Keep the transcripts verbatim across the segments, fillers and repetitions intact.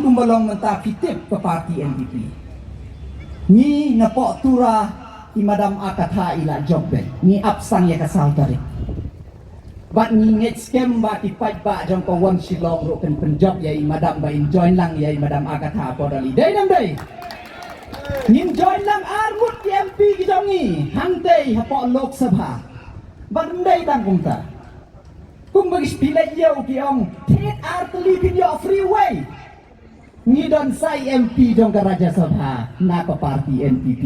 Kumba long mynta phi tip ka party N P P. Ngi napoh Tura i Madam Agatha i la jop beit. Ngi ap sang ïa ka saw tarik. Bad ngi ngeit skhem ba ki paidbah jong ka West Shillong ruh kin pynjop ïa i Madam ba in join lang ïa i Madam Agatha Podali. Dei ne ym dei? Ngin join lang ar ngut ki M P ki jong ngi hangtei hapoh Lok Sabha. Bad ym dei tang kumta. Kumba ki spilek ïa u ki ong, thied ar tylli phin ïoh freeway. Ngi don sa i M P jong ka Rajya Sabha na ka party N P P.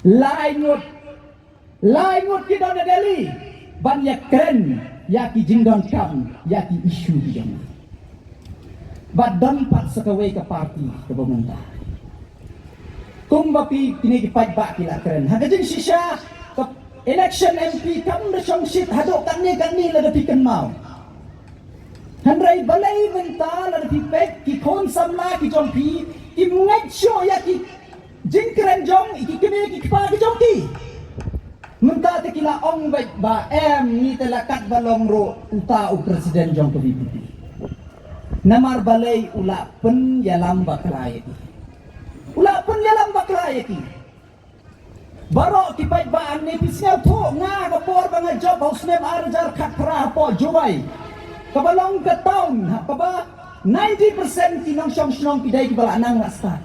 Lai ngut, lai ngut ki don na Delhi ban ïa kren ïa ki jingdonkam, ïa ki issue ki jong ngi. Bad don pat sa kawei ka party kaba mynta. Kumba phi kine ki paidbah ki la kren ha ka jingshisha ka election M P kam da shongshit haduh katne katne lada phi kynmaw. Hynrei balei mynta lada phi peit ki khun samla ki jong phi kim ngeit shuh ïa ki jingkren jong ki kmie ki kpa ki jong ki. Mynta te ki la ong beit ba em ngi te la kat ba long ruh uta u president jong ka V P P. Namar balei u la pynïalam bakla ïa ki. U la pynïalam bakla ïa ki. Baroh ki paidbah hangne phi sngewthuh nga ka por ba nga jop ha u snem ar hajar khatphra hapoh Jowai. Kaba long ka town ha kaba ninety percent ki nongshong shnong ki dei kiba la nang la stad.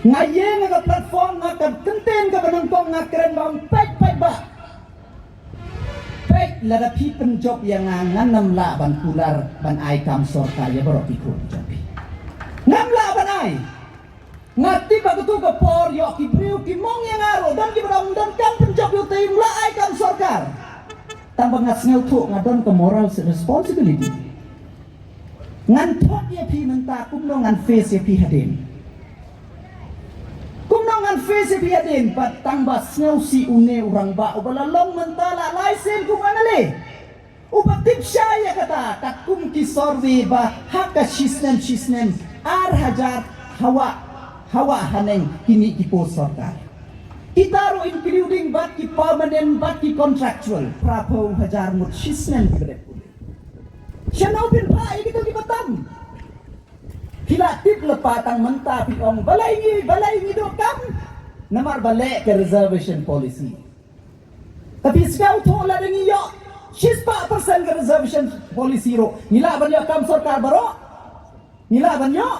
Nga ïeng ha ka platform nga ka kyntien kaba nyngkong nga kren ba ong peit paidbah. Peit lada phi pynjop ïa nga ngan ym lah ban kular ban ai kam sorkar ïa baroh ki khun jong phi. Ngam lah ban ai. Nga tip ba katu ka por ïoh ki briew ki mong ïa nga ruh don kiba ong don kam pynjop ïa u te ym lah ai kam sorkar. Tang ba nga sngewthuh nga don ka moral responsibility. Ngan thok ïa phi mynta kumno ngan face ïa phi hadien. Kumno ngan face ïa phi hadien pat tang ba sngewsih une u rangbah uba la long mynta la lai sien kum M L A. Uba tip shai ïa kata katkum ki survey ba ha ka shisnem shisnem ar hajar hawa hawa haneng kine ki post sorkar. Kita ruh including bad ki permanent bad ki contractual phra phew hajar ngut shisnem kiba dep pule. Shano phin phah ïa kito kiba tam? Phi la tip lypa tang mynta phi ong balei ngi balei ngi duh kam? Namar ba leh ka reservation policy. Tapi sngewthuh lada ngi ïoh shispah percent ka reservation policy ruh ngi lah ban ïoh kam sorkar baroh? Ngi lah ban ïoh?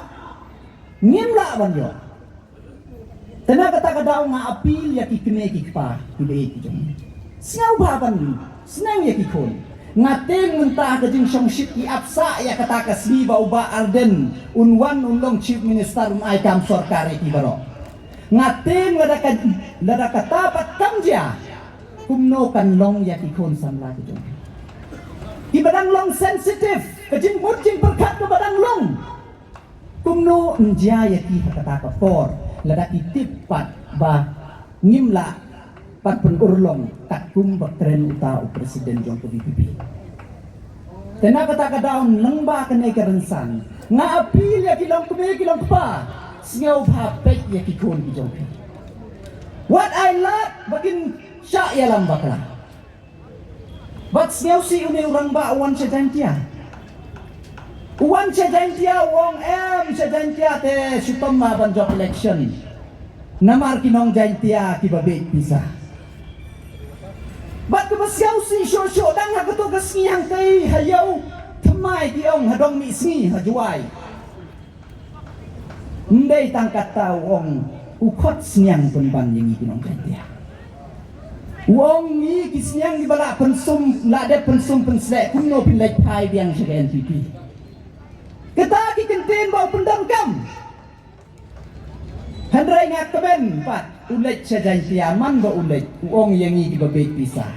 Ngim lah ban ïoh. Te na kata ka daw nga appeal ïa ki kmie ki kpa kiba ïeit ki jong ngi. Sngewbha ban sneng ïa ki khun. Nga tieng mynta ka jingshongshit ki ap sah ïa kata ka sngi ba u Bah Ardent un wan un long Chief Minister un ai kam sorkar ïa ki baroh. Nga tieng lada ka lada kata pat kam jia. Kumno kan long ïa ki khun samla ki jong ngi. Kiba dang long sensitive ka jingmut jingpyrkhat kaba dang long. Kumno yn jia ïa ki ha kata ka por lada ki tip pat ba ngim lah pat pynurlong katkum ba kren uta u president jong ka V P P. Te na kata ka daw lyngba kane ka rynsan nga appeal ïa ki longkmie ki longkpa sngewbha peit ïa ki khun ki jong phi. Wat ai lad ba kin shah ïalam bakla. Bad sngewsih une u rangbah u wan sha Jaintia. U wan sha Jaintia u ong em sha Jaintia te shitom ma ban jop election. Namar ki nong Jaintia kiba beit pisa. Bad kaba sngewsih shuh shuh dang ha kato ka sngi hangtei ha ïew thymmai ki ong ha Dongmihsngi ha Jowai. Ym dei tang kata u ong u khot sniang pynban ïa ngi ki nong Jaintia. U ong ngi ki sniang kiba la pynsum la dep pynsum pynsleh kumno pynleit phai biang sha ka N P P. Kata ki kyntien ba u pyndonkam. Hynrei nga kmen pat u leit sha Jaintia man ba u leit u ong ïa ngi kiba beit pisa.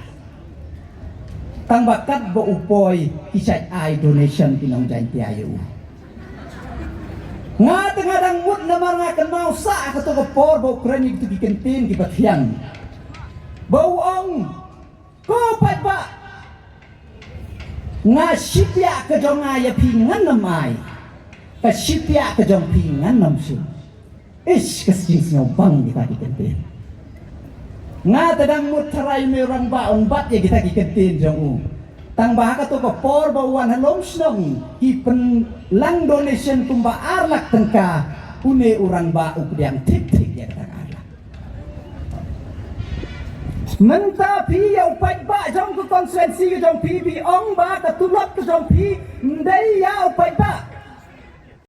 Tang ba kat ba u poi ki shait ai donation ki nong Jaintia ïa u. Nga te nga dang mut namar nga kynmaw sah ha kato ka por ba u kren ïa kito ki kyntien kiba thiang. Ba u ong ko paidbah. Nga shipia ka jong nga ïa phi ngan ym ai. Ka shipia ka jong phi ngan ym shim. Ish ka sing sngewbang kita ki kyntien. Nga te dang mut tharai me rangbah ong bat ïa kita ki kyntien jong u. Tang ba ha kato ka por ba u wan ha lum shnong, ki pynlang donation kumba ar lak tyngka, une u rangbah u pdiang thik thik ïa ka tang ar lak. Mynta phi ïa u paidbah jong ka constituency ka jong phi, phi ong ba ka tulop ka jong phi ym dei ïa u paidbah.